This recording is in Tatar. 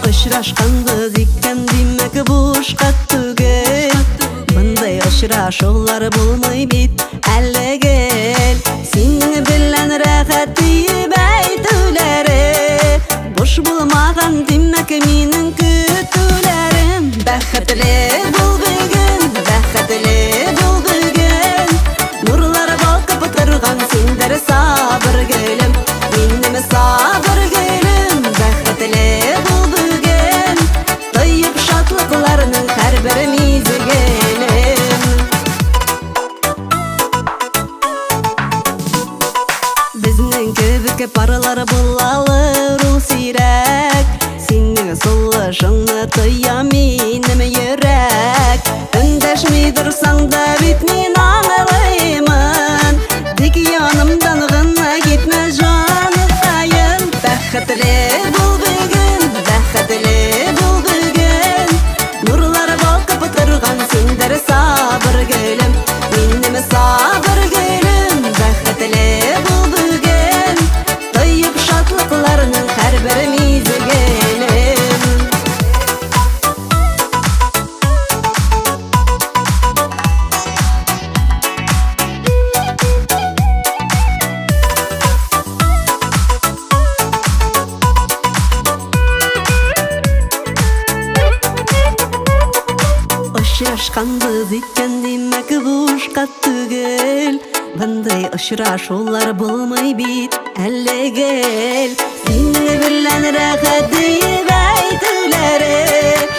Очрашканбыз икән, димәк, бушка түгел. Мондый очрашулар булмый бит әле гел. Синең белән рәхәт диеп әйтүләре буш булмаган, димәк, минем көтүләрем. Бәхетле бул бүген, бәхетле бул бүген. Нурлар балкып торган синдер сабыр гөлем. Минем сабыр гөлем, бәхетле бул бүген. Тоеп шатлыкларның һәрбер мизгелен. Безнең кебек парлар булалыр ул сирәк. Синең сулышыңны тоя минем йөрәк. Эндәшми торсаң да бит мин аңлыймын. Тик янымдан гына китмә, җаныкаем. Бәхетле бул бүген, бәхетле бул бүген. Нурлар балкып торган синдер сабыр гөлем. Минем сабыр гөлем, бәхетле бул бүген. Тоеп шатлыкларның һәрбер мизгелен. Очрашканбыз икән, димәк, бушка түгел. Мондый очрашулар булмый бит әле гел. Синең белән рәхәт диеп әйтүләре.